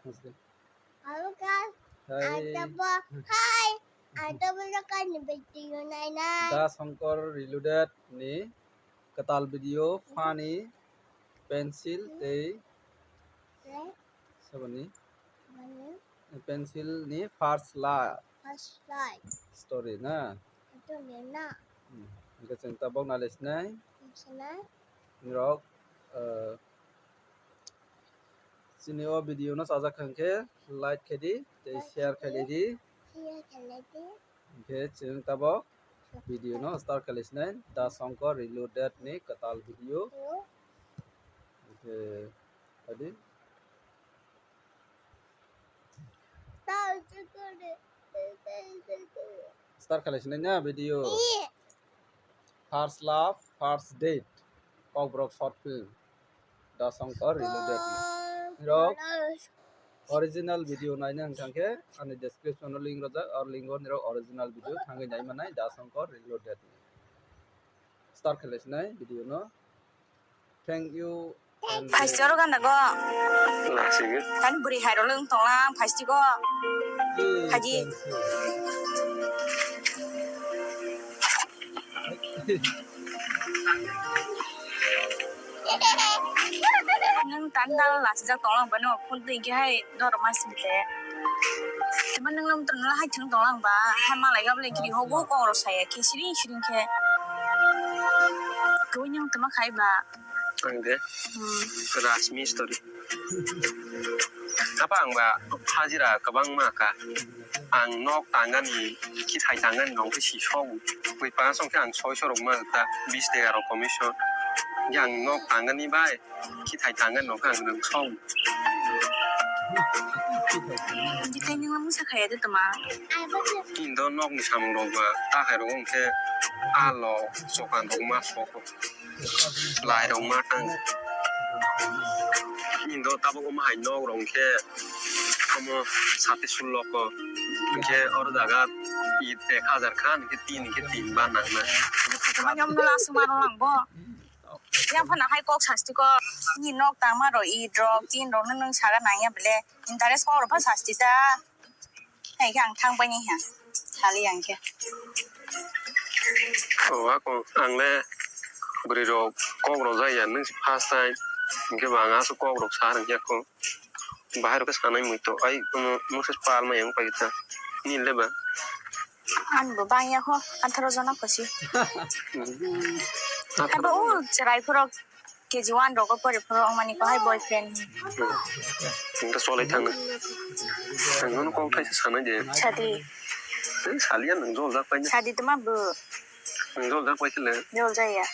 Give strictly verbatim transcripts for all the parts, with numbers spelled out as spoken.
Hello guys, hi. Ang tabo, hi. Ang tabo lokal ni video nainai. Da Shankar Reloaded ni kwtal video, funny, pencil tei saboni. Pencil ni first la first light story na. Story na. Hmm. Hingke chwng tabok nalai sinai. Sinai. Nirok, eh, chini o video no chajak kha hingke like khe di, tei share khe di. Share khe di. Hingke chwng tabok video no start khe lai sinai. Da Shankar Reloaded ni kwtal video. Video. Hingke adi. Start khalai sinai na video. First love, first date. Kokborok short film. Da Shankar Reloaded. Rok original video naina hwnkhe ani description o link rojak, or link o nirok original video thangwi nai manai Da Shankar Reloaded. Start khalai sinai video no. Thank you. Phaiste oro gana go. Tani bwrwi hai rok le wng tongla phaiste go. Phaidi. Nwng tani dal lasijak tongla bano phone twi khe hai. Doro ma sing te. Tama nung nung tong la hai thung tong lang ba. Hai malai gabole kiri ho bo kok rok saya khe siring siring khe. Twi nung tama khai ba. Ang de. Hmm. Rajmistri. Apa ang ba hajira kwbangma ka. Ang nok tangani, kithai tangani nong khe si song. Bui pang song khe ang soi sorok ma ta bis tega rok commission. Yang nok tangani bai. Kithai tangwi nokha ang nwng song. Kithai nwng musa khaya de tama. Indo nokni samung rok ba ta hai rok wngkhe alo, chokan rok ma sok, lai rok ma tang. Indo tabuk omo hai nok rok wngkhe omo sati sullo ko hingkhe oro jaga i ek hajar khan hingkhe tin hingkhe tin ba nangna. Tama nyom no aswk mano lang bo. Yang phano hai kok sasti kok, ni nok tangma rok, i rok, tin rok no nwng saga nangya bele. Interest kok rok pha sasti ta. Hai khe ang thang pai ni ha. Sali yang khe. O, ako, ang le bwrwi rok kok rok jaya, nwng se first time. Hingke ba ang aswk kok rok sa rwngya ko. Bahai rok khe sanai mui to, ai, omo, omo khe palma yang pai ta. Ni le ba? Ani bo bangya kho, atharo jona kosi. Abo o cherai phoro K G one rogo pori phoro mani ko hai boyfriend. Ang ta solai thang. Ang no kok thai sanai de. Sadi. Saliya nang jol jak pai. Sadi tuma bo. Nwng jol jak pai khe le? Jol jaya.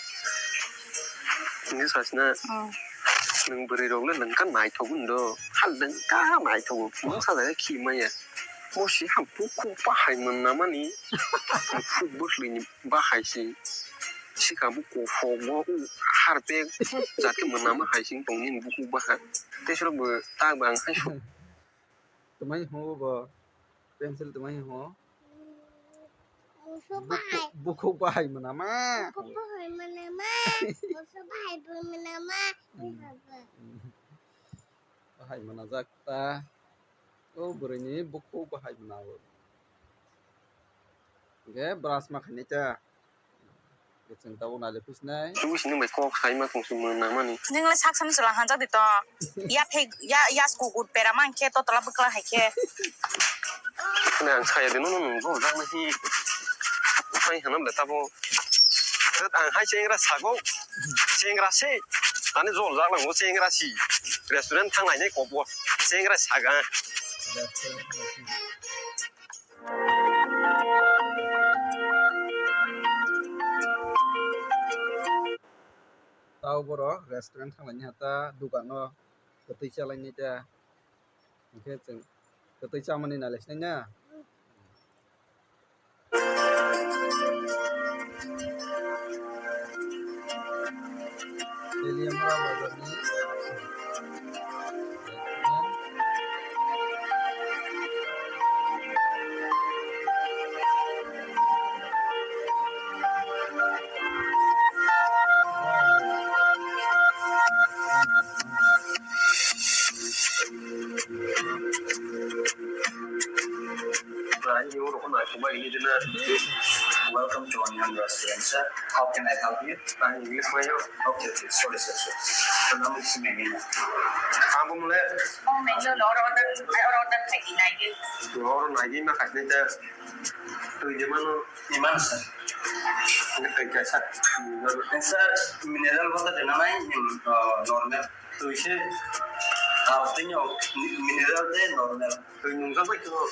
Hingke sasina, hmm, nwng bwrwi rok le nwng kha naithok wng do. Hal nwng kha naithok o. Mungsa jaga khi maya. Bo si ha bukhuk bahai mwnamani. Bukhuk bwswlwini bahai si. Sikha bo kophok bo u harpek jat khe mwnama hai sing tong nini bukhuk bahai. Tei soro bo tak bang hai su. Twmai ho bo? Pencil twmai ho? Musu bahai. Bukhuk bahai mwnama. Bukhuk bahai mwnama. Musu bahai bo mwnama. Hmm. Bahai mwnajak ta. O bwrwini bukhuk bahai mwnao. Hingke brush ma khainai ta. Chwng tabuk nai le phisnai. Twi sini bai kok sai ma tong si mwnamani. Nung le sak sani chwla hanjak di to. Ya thai, ya, ya sku gut pera man khe to tola bwkla hai khe. Nang saya de no no no jol jak na hi. Sai hanam le tabo. Ang hai chengra sago. Chengra se. Ani jol jak lang o chengra si. Restaurant thang nai nai kok bo. Chengra saga. Tao borok restaurant thanglaini ha ta, dukano kwtwi chalaini ta, hingkhe chwng kwtwi chamani nai lai sinai na. Teliamura bazarni. Ani oro ko nai ko bai ni dina. Welcome to Onion Restaurant, sir. How can I help you? Ani English mai yo. Okay, okay. Sorry, sir, sir. Ano mo si meni na. Abo mule. Oh, menu lo order, ai order khai di nai di. Oro nai di ma khai ni da. Tui di mano. Iman, sir. Ngai kai sa. Sir, mineral water de na nai, normal. Tui se. Ah, tui yo mineral de normal. Twi nungjak bai tong.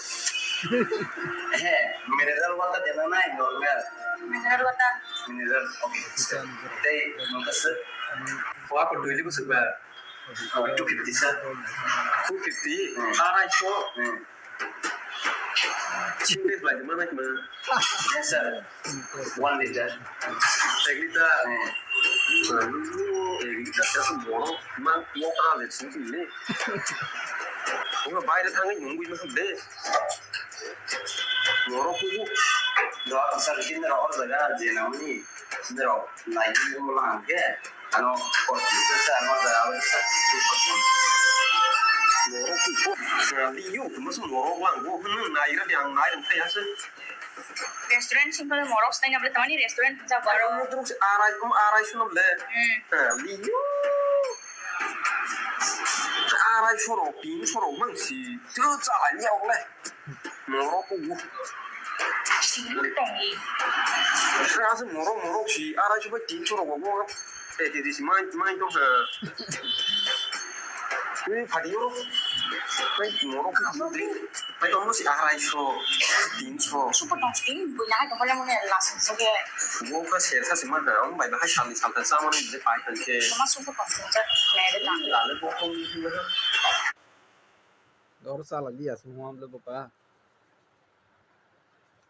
He, mineral water de na nai normal. Mineral water. Mineral, okay. Tei nungkha se. Wa ko twi libu se ba. Two fifty sa. Two fifty. Hmm. Arai so. Hmm. Chimbe bai mana kma. Yes, sir. One liter. Ek liter. Hmm. Ek liter sa borok mang water le sing sing le. Wngkha baire thangwi nungwi masa de. Borok kubu. Dua pasal kin dara or jaga je namni. Dara nai mo lang ke. Ano, kok bisa sa ano dara or sa. Borok kubu. Yo, masa borok lang. Bo nung nai ra yang nai rung thai asa. Restaurant sing kole morok stay na bole tamani restaurant ja baro. Aro mudruk si arai, um, arai suno bole. Hmm. Eh, liyo. Arai soro, tin soro, mang si. Tu chala liya ole. Morok ko bu. Sing tongi. Asa morok, morok si, arai subai tin soro go. Eh, di, di, si main, main tong ha. Ini padi yo. Main morok ko bu. Pai tongmo si arai so, tin so. Super tong sini, buina hai tong kole mone lasing so ke. Bo ka ser sa sima ha, ong bai bahai sal ni sal ta sa mone je pai tong ke. Toma super tong sini je, mere ta. Lale bo tong ni ha. Dor sa lagi ya, semua amble bo ka.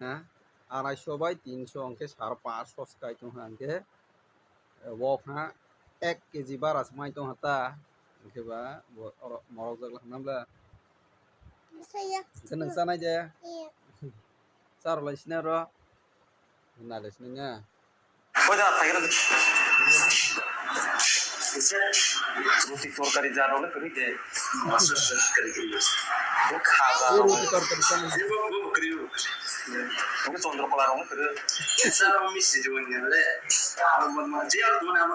Ha? Arai so bai tin so, angke sar pas so skai tong ha, angke. Wok ha ek keji bara se mai tong ha ta. Hingke ba bo oro morok jak la nam la. Saya. Hingke nang chanai de. Iya. Charo lai sina ro. Nai lai sina nya. Koida thai ro. Ruti torkari ja ro le kari de. Master kari kari. Khaja. Ruti torkari sana. Hingke chondro kola rok le kari. Sa misti juan le. Abo ma je aro mane abo.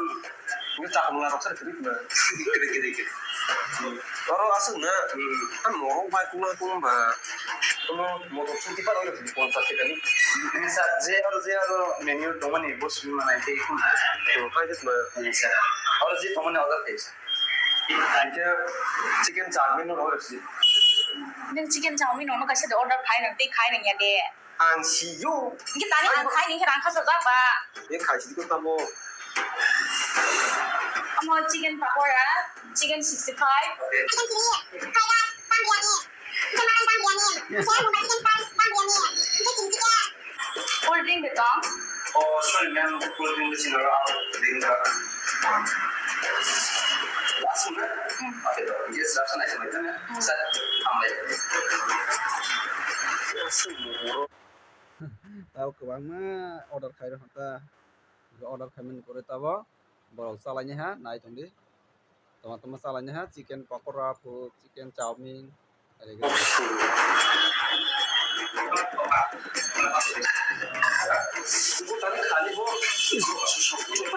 Ini cakap ngarok sar kiri kiri. Kiri, kiri, kiri. Oro aswk na, hmm, ang morok bai kung kung ba, kono motor scooty par oi rok ponchas taka ni. Ini sa je aro, je aro menu tongmani bo simi manai tei kung. To, khai det ma. Ini sa. Aro je tongmani order tei sa. Hingke chicken chowmin no order si. Nang chicken chowmin no kaisa de order khai nang tei khai nang ya de. Ang si yo. Hingke tani ang khai ningke rang khasa jak ba. Ye khai si ko tamo. Amo chicken pakora, chicken sixty-five. Chicken chili, fried rice, dum biryani, chicken mutton dum biryani, chicken mumbai chicken style dum biryani, chicken chili chicken. Cold drink de tong. Oh, sorry, ma'am, cold drink de sino ro, drink da. Last one, eh? Hmm. Okay, to, yes, last one, I said, eh? Hmm. Sir, hambai. Tabo kwbangma order khairok ta. Order khaimani pore tabo borok chalaini ha nai tongdi. Toma toma chalaini ha chicken pakora, chicken chowmin.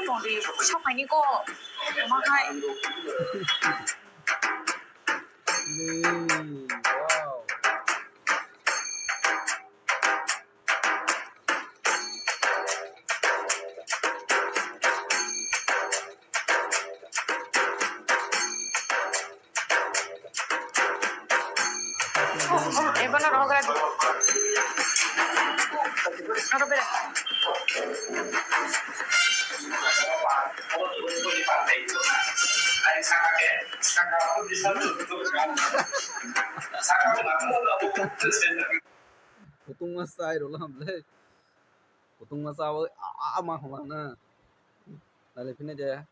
Tongdi, sok paini ko. Mahai. Wow. Ebo no rohok radi. Aro bera. Kutung ma sai ro lam le. Kutung ma sa bo a, a, ma homa na. Nale phine de.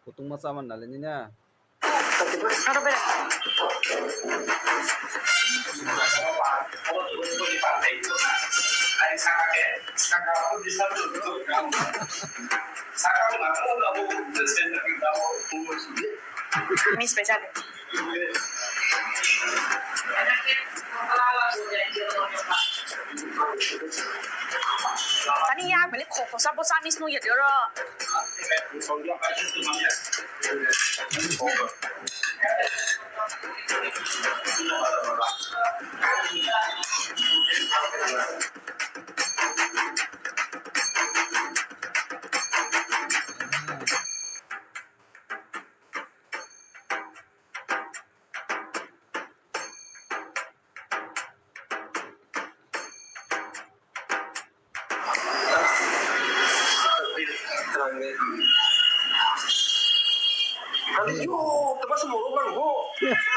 Kutung ma sa man nale ni na. Miss Pechale. Tani yak bele kho khosa bo samis nung ya dero.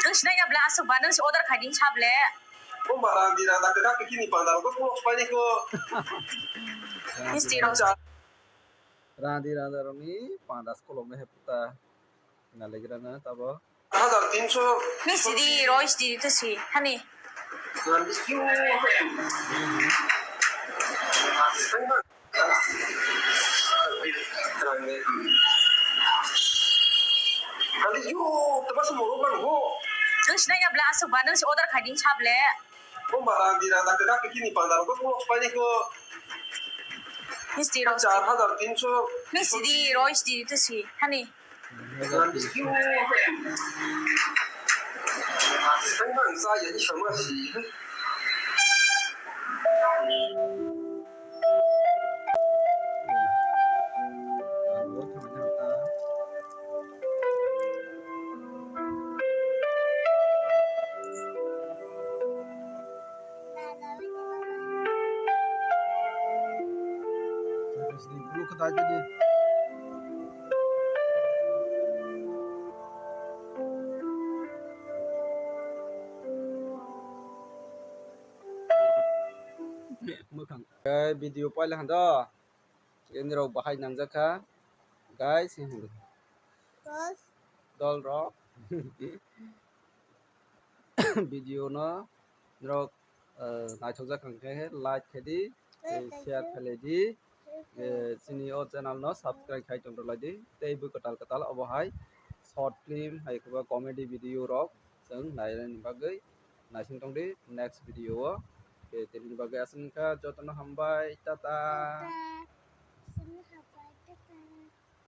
Nung sinai ya bla aswk ba, nung si order khai di sable. Ko marang di randa kwdak kini panda rok ko spani ko. Misti rok. Randi randa rokni panda skolok no heputa. Nalegrana tabo. Hazar tinso. Ni sidi, roi sidi, tu si, hani. Nung sinai ya bla aswk ba, nung si order khai di sable. Ko marang di randa kwdak kini panda rok ko spani ko. Ni sidi, roi sidi. Hazar tinso. Ni sidi, roi sidi, tu si, hani. Mwkhang. Video paila hando. Ini rok bahai nangjak kha. Guys, dol rok. Video no norok, eh, naithokjak kha hwnkhe like khe di, eh, share khe lai di, eh, chini o channel no subscribe khai tong lai di. Tei bw kwtal kwtal obo hai short film hai khe ba comedy video rok chwng nainani bagwi naising tong di next video o. Tei tini bagwi aswk wngkha, jotono hambai, tata.